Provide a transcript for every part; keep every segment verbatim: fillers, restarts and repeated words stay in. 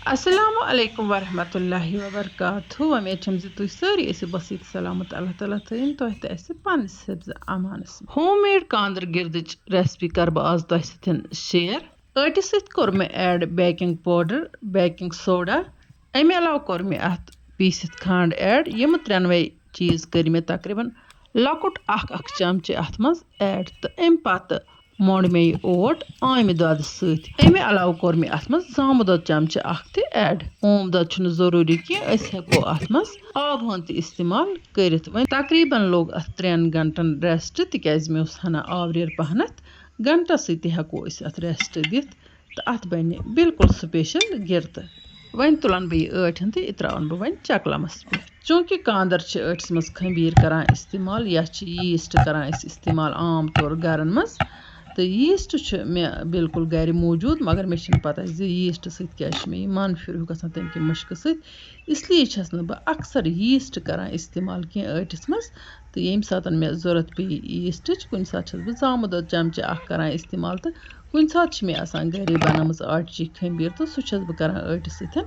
السلام علیکم ورحمۃ اللہ وبرکاتہ۔ وۄمید چھم زِ تُہۍ سٲری ٲسِو بسیٖت سلامت۔ اللہ تعالیٰ تھٲیِن تۄہہِ تہٕ اَسہِ پننِس حفظ امانس منٛز۔ ہوم میڈ کاندر گِردٕچ ریسپی کرٕ بہٕ آز تۄہہِ سۭتۍ شیئر۔ ٲٹِس سۭتۍ کوٚر مےٚ add baking powder, baking soda. اَمہِ علاوٕ کوٚر مےٚ اَتھ پیٖسِتھ کھنٛڈ ایڈ۔ یِم ترٛٮ۪نوَے چیٖز کٔرۍ مےٚ تقریٖباً لۄکُٹ اکھ اکھ چمچہٕ اَتھ منٛز ایڈ، تہٕ اَمہِ پتہٕ مۄنڈ مےٚ یہِ اوٹ آمہِ دۄدٕ سۭتۍ۔ اَمہِ علاوٕ کوٚر مےٚ اَتھ منٛز زامہٕ دۄد چمچہٕ اکھ تہِ ایڈ۔ اوم دۄد چھُنہٕ ضروٗری کینٛہہ، أسۍ ہٮ۪کو اَتھ منٛز آب ہن تہِ استعمال کٔرِتھ۔ وۄنۍ تقریٖباً لوٚگ اَتھ ترٛٮ۪ن گھنٹن ریسٹ، تِکیازِ مےٚ اوس ہنا آوریر پہنتھ۔ گھنٹس سۭتۍ تہِ ہٮ۪کو أسۍ اَتھ ریسٹ دِتھ، تہٕ اَتھ بنہِ بالکل سپیشل گِردٕ۔ وۄنۍ تُلن بہٕ یہِ ٲٹۍ ہن تہٕ یہِ تراون بہٕ وۄنۍ چکلمس پٮ۪ٹھ۔ چوٗنٛکہِ کاندر چھِ ٲٹِس منٛز خمیر کران استعمال یا چھِ yeast کران أسۍ استعمال عام طور گرن منٛز، تہٕ yeast چھُ مےٚ بالکل گرِ موٗجوٗد، مگر مےٚ چھِنہٕ پتہ زِ yeast سۭتۍ کیٛاہ چھُ مےٚ یہِ منفی ہیوٗ گژھان تَمہِ کہِ مُشکہٕ سۭتۍ۔ اس لیے چھَس نہٕ بہٕ اکثر yeast کران استعمال کینٛہہ ٲٹِس منٛز، تہٕ ییٚمہِ ساتہٕ مےٚ ضوٚرَتھ پیٚیہِ yeastٕچ، کُنہِ ساتہٕ چھَس بہٕ زامہٕ دۄد چمچہٕ اکھ کران استعمال، تہٕ کُنہِ ساتہٕ چھِ مےٚ آسان گرے بنٲومٕژ آٹِچی خمیر، تہٕ سُہ چھَس بہٕ کران ٲٹِس سۭتۍ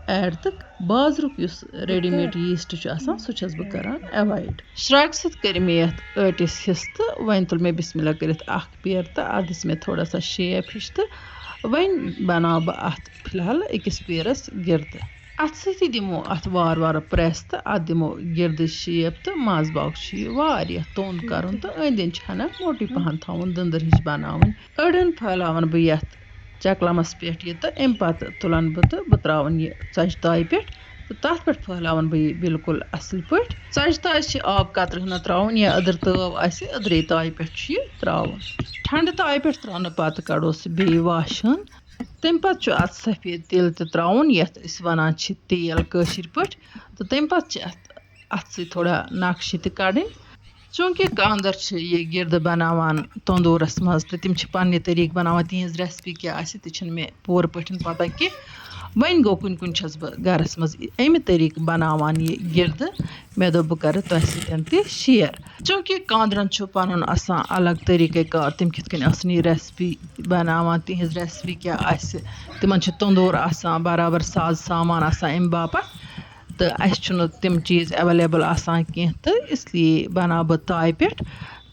ایڈ، تہٕ بازرُک یُس ریڈی میڈ yeast چھُ آسان، سُہ چھَس بہٕ کران ایوایڈ۔ شراکہِ سۭتۍ کٔرۍ مےٚ یَتھ ٲٹِس حصہٕ، تہٕ وۄنۍ تُل مےٚ بسم اللہ کٔرِتھ اکھ پیر، تہٕ اَتھ دِژ مےٚ تھوڑا سا شیپ ہِش، تہٕ وۄنۍ بناو بہٕ اَتھ فی الحال أکِس پیرَس گِردٕ۔ اَتھ سۭتی دِمو اَتھ وارٕ وارٕ پریس، تہٕ اَتھ دِمو گِردٕ شیپ، تہٕ منٛز باگ چھُ یہِ واریاہ توٚن کرُن، تہٕ أنٛدۍ أنٛدۍ چھِ ہنا موٹُے پہن تھاوُن، دٔنٛدٕر ہِش بناوٕنۍ۔ أڑہَن پھٔہلاوَن بہٕ یَتھ چکلمس پٮ۪ٹھ یہِ، تہٕ اَمہِ پتہٕ تُلن بہٕ تہٕ بہٕ تراون یہِ ژۄچہِ تایہِ پٮ۪ٹھ، تہٕ تَتھ پٮ۪ٹھ پھٔہلاون بہٕ یہِ بالکل اَصٕل پٲٹھۍ۔ ژۄچہِ تایہِ چھِ آب قطرٕ ہنا تراوُن، یا أدٕر تٲو آسہِ، أدرے تایہِ پٮ۪ٹھ چھُ یہِ تراوُن۔ ٹھنڈٕ تایہِ پٮ۪ٹھ تراونہٕ پتہٕ کڑو سُہ بیٚیہِ واش ہن۔ تَمہِ پتہٕ چھُ اَتھ سفید تِل تہِ تراوُن، یَتھ أسۍ وَنان چھِ تیل کٲشِر پٲٹھۍ، تہٕ تَمہِ پتہٕ چھِ اَتھ اَتھ سۭتۍ تھوڑا نقشہِ تہِ کڑٕنۍ۔ چوٗنٛکہِ کاندر چھِ یہِ گِردٕ بناوان توٚنٛدوٗرس منٛز، تہٕ تِم چھِ پننہِ طریٖقہٕ بناوان، تِہنٛز ریسپی کیٛاہ آسہِ، تہِ چھِنہٕ مےٚ پوٗرٕ پٲٹھۍ پتہ کینٛہہ۔ وۄنۍ گوٚو، کُنہِ کُنہِ چھَس بہٕ گرس منٛز اَمہِ طریٖقہٕ بناوان یہِ گِردٕ۔ مےٚ دوٚپ، بہٕ کرٕ تۄہہِ سۭتۍ تہِ شیئر۔ چوٗنٛکہِ کاندرن چھُ پنُن آسان الگ طریٖقہٕ کار، تِم کِتھ کٔنۍ آسَن یہِ ریسپی بناوان، تِہنٛز ریسپی کیٛاہ آسہِ۔ تِمن چھِ توٚنٛدوٗر آسان، برابر ساز سامان آسان اَمہِ باپتھ۔ تہٕ اَسہِ چھُنہٕ تِم چیٖز ایویلیبل آسان کینٛہہ، تہٕ اس لیے بناو بہٕ تایہِ پٮ۪ٹھ۔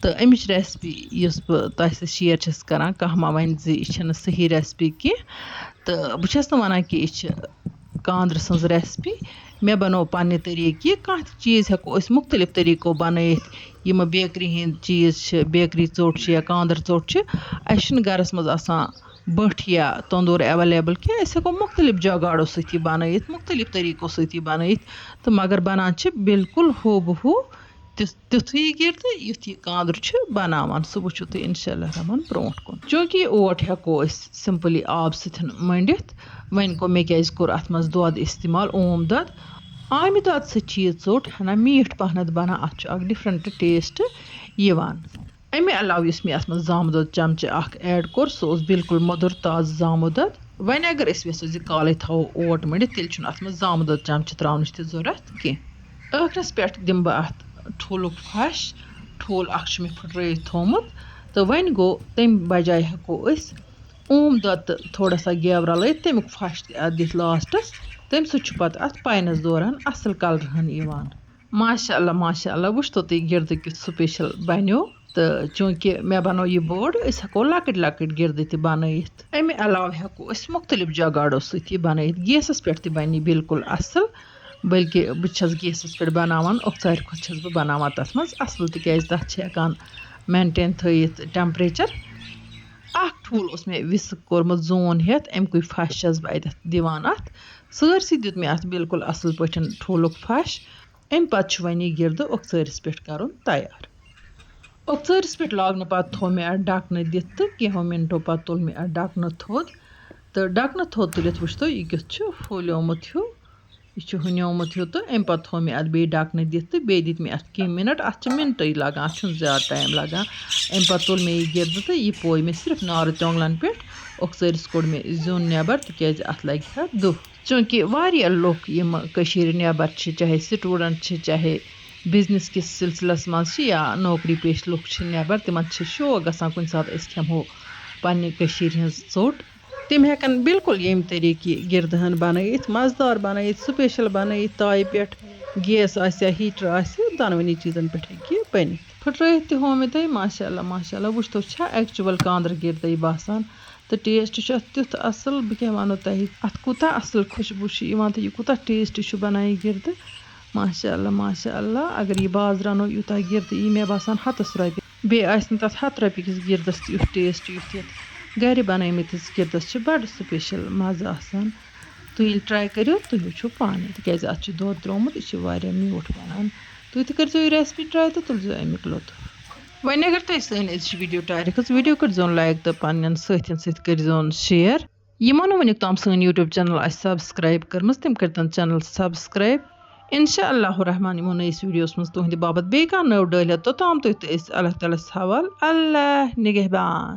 تہٕ اَمِچ ریسپی یُس بہٕ تۄہہِ سۭتۍ شیئر چھَس کران، کانٛہہ ما وَنہِ زِ یہِ چھَنہٕ صحیح ریسپی کینٛہہ۔ تہٕ بہٕ چھَس نہٕ وَنان کہِ یہِ چھِ کاندرٕ سٕنٛز ریسپی۔ مےٚ بنوو پننہِ طریٖقہٕ یہِ۔ کانٛہہ تہِ چیٖز ہٮ۪کو أسۍ مُختٔلِف طریٖقو بنٲیِتھ۔ یِم بیکری ہِنٛدۍ چیٖز چھِ، بیکری ژوٚٹ چھِ یا کاندر ژوٚٹ چھِ، اَسہِ چھُنہٕ گرَس منٛز آسان بٔٹھ یا توٚنٛدوٗر ایویلیبل کینٛہہ۔ أسۍ ہٮ۪کو مُختٔلِف جگاڑو سۭتۍ یہِ بنٲیِتھ، مُختٔلِف طریٖقو سۭتۍ یہِ بنٲیِتھ، تہٕ مگر بنان چھِ بالکل ہو بہ ہو تِژھ-، تیُتھُے یہِ گِردٕ، یُتھ یہِ کاندر چھُ بناوان۔ سُہ وٕچھِو تُہۍ انشاء اللہ الرحمن برونٛٹھ کُن۔ چوٗنٛکہِ یہِ اوٹ ہٮ۪کو أسۍ سمپلی آب سۭتۍ مٔنڈِتھ، وۄنۍ گوٚو، مےٚ کیازِ کوٚر اتھ منٛز دۄد استعمال، اوم دۄد۔ آمہِ دۄد سۭتۍ چھِ یہِ ژوٚٹ ہنا میٖٹھ پہنتھ بنان، اتھ چھُ اکھ ڈفرنٹ ٹیسٹ یِوان۔ امہِ علاوٕ یُس مےٚ اتھ منٛز زامہٕ دۄد چمچہٕ اکھ ایڈ کوٚر، سُہ اوس بالکل مۄدُر تازٕ زامہٕ دۄد۔ وۄنۍ اگر أسۍ یژھو زِ کالے تھاوو اوٹ مٔنڈِتھ، تیٚلہِ چھُنہٕ اتھ منٛز زامہٕ دۄد چمچہٕ تراونٕچ تہِ ضروٗرت کینٛہہ۔ ٲخرس پٮ۪ٹھ دِمہٕ بہٕ اتھ ٹھوٗلُک پھش۔ ٹھوٗل اکھ چھُ مےٚ پھٕٹرٲیِتھ تھومُت، تہٕ وۄنۍ گوٚو، تمہِ بجایہِ ہٮ۪کو أسۍ اوم دۄد تہٕ تھوڑا سا گٮ۪و رلٲیِتھ، تمیُک پھش تہِ اتھ دِتھ لاسٹس۔ تمہِ سۭتۍ چھُ پتہٕ اتھ پاینس دوران اصل کلر ہن یِوان۔ ماشاء اللہ، ماشاء اللہ، وٕچھتو تُہۍ گِردٕ کیُتھ سپیشل بنیو۔ تہٕ چوٗنٛکہِ مےٚ بنوو یہِ بوٚڑ، أسۍ ہٮ۪کو لۄکٕٹۍ لۄکٕٹۍ گِردٕ تہِ بنٲیِتھ۔ امہِ علاوٕ ہٮ۪کو أسۍ مُختٔلِف جگاڑو سۭتۍ یہِ بنٲیِتھ۔ گیسَس پٮ۪ٹھ تہِ بنہِ یہِ بالکل اصل، بلکہِ بہٕ چھَس گیسَس پٮ۪ٹھ بناوان، اوٚکژارِ کھۄتہٕ چھَس بہٕ بناوان تَتھ منٛز اصل، تِکیازِ تَتھ چھِ ہٮ۪کان مینٹین تھٲیِتھ ٹیمپریچر۔ اکھ ٹھوٗل اوس مےٚ وِسک کوٚرمُت زوٗن ہٮ۪تھ، اَمہِ کُے پھش چھَس بہٕ اَتٮ۪تھ دِوان اَتھ۔ سٲرسٕے دیُت مےٚ اَتھ بالکل اصل پٲٹھۍ ٹھوٗلُک پھش۔ اَمہِ پتہٕ چھُ وۄنۍ یہِ گِردٕ اوٚکژٲرِس پٮ۪ٹھ کرُن تیار۔ اوٚکژٲرِس پٮ۪ٹھ لاگنہٕ پتہٕ تھوٚو مےٚ اَتھ ڈھکنہٕ دِتھ، تہٕ کینٛہو مِنٹو پتہٕ تُل مےٚ اَتھ ڈھکنہٕ تھوٚد۔ تہٕ ڈھکنہٕ تھوٚد تُلِتھ وٕچھتو یہِ کیُتھ چھُ پھولیومُت ہیوٗ۔ یہِ چھُ ہُنیومُت ہیوٗ، تہٕ اَمہِ پتہٕ تھوٚو مےٚ اَتھ بیٚیہِ ڈھکنہٕ دِتھ، تہٕ بیٚیہِ دِتۍ مےٚ اَتھ کینٛہہ مِنٹ۔ اَتھ چھِ مِنٹٕے لگان، اَتھ چھُنہٕ زیادٕ ٹایم لگان۔ اَمہِ پتہٕ تُل مےٚ یہِ گِردٕ، تہٕ یہِ پوے مےٚ صرف نارٕ تیوٚنٛگلن پٮ۪ٹھ۔ اوٚکژٲرِس کوٚڑ مےٚ زیُن نٮ۪بر، تِکیازِ اَتھ لگہِ ہا دُہ۔ چوٗنٛکہِ واریاہ لُکھ یِم کٔشیٖرِ نٮ۪بر چھِ، چاہے سٹوٗڈنٛٹ چھِ، چاہے بِزنِس کِس سِلسِلس منٛز چھِ، یا نوکری پیش لُکھ چھِ نٮ۪بر، تِمن چھِ شوق گژھان کُنہِ ساتہٕ أسۍ کھٮ۪مہو پننہِ کٔشیٖرِ ہٕنٛز ژوٚٹ۔ تِم ہٮ۪کَن بالکل ییٚمہِ طریٖقہٕ یہِ گِردٕ ہن بَنٲیِتھ، مَزٕدار بَنٲیِتھ، سُپیشَل بَنٲیِتھ، تایہِ پٮ۪ٹھ، گیس آسہِ یا ہیٖٹر آسہِ، دۄنوٕنی چیٖزَن پٮ۪ٹھ ہیٚکہِ یہِ بٔنِتھ۔ پھٕٹرٲیِتھ تہِ ہوو مےٚ تۄہہِ، ماشاء اللہ، ماشاء اللہ۔ وٕچھتو، چھا ایکچُول کانٛدرٕ گِردَے باسان؟ تہٕ ٹیسٹ چھُ اَتھ تیُتھ اَصٕل، بہٕ کیٛاہ وَنو تۄہہِ، اَتھ کوٗتاہ اَصٕل خوشبوٗ چھِ یِوان تہٕ یہِ کوٗتاہ ٹیسٹ چھُ بَنان یہِ گِردٕ۔ ماشاء اللہ، ماشاء اللہ، اگر یہِ بازرٕ اَنو یوٗتاہ گِردٕ یی، مےٚ باسان، ہَتَس رۄپیہِ۔ بیٚیہِ آسہِ نہٕ تَتھ ہَتھ رۄپیہِ کِس گِردَس تہِ یُتھ ٹیسٹ، یُتھ یَتھ گَرِ بَنٲومٕتِس گِردَس چھِ بَڑٕ سُپیشَل مَزٕ آسان۔ تُہۍ ییٚلہِ ٹرٛاے کٔرِو، تُہۍ وٕچھِو پانَے، تِکیٛازِ اَتھ چھُ دۄد ترٛوومُت، یہِ چھِ واریاہ میوٗٹھ بَنان۔ تُہۍ تہِ کٔرۍزیو یہِ ریسپی ٹرٛاے تہٕ تُلۍزیو اَمیُک لُطُف۔ وۄنۍ اگر تۄہہِ سٲنۍ أزِچ ویٖڈیو ٹارِ کھٔژ، ویٖڈیو کٔرۍزیون لایک تہٕ پنٛنٮ۪ن سۭتھٮ۪ن سۭتۍ کٔرۍزیون شِیَر۔ یِمو نہٕ وٕنیُک تام سٲنۍ YouTube چینل آسہِ سبسکرائب کٔرمٕژ، تِم کٔرۍتن چینل سبسکرائب۔ انشاء اللہ الرحمن یِمو نٔیِس ویٖڈیوَس منٛز تُہنٛدِ باپتھ بیٚیہِ کانٛہہ نٔو ڈٲلۍ ہٮ۪تھ، توٚتام تُہۍ تہٕ أسۍ اللہ تعالیٰ ہَس حوال۔ اللہ نگہبان۔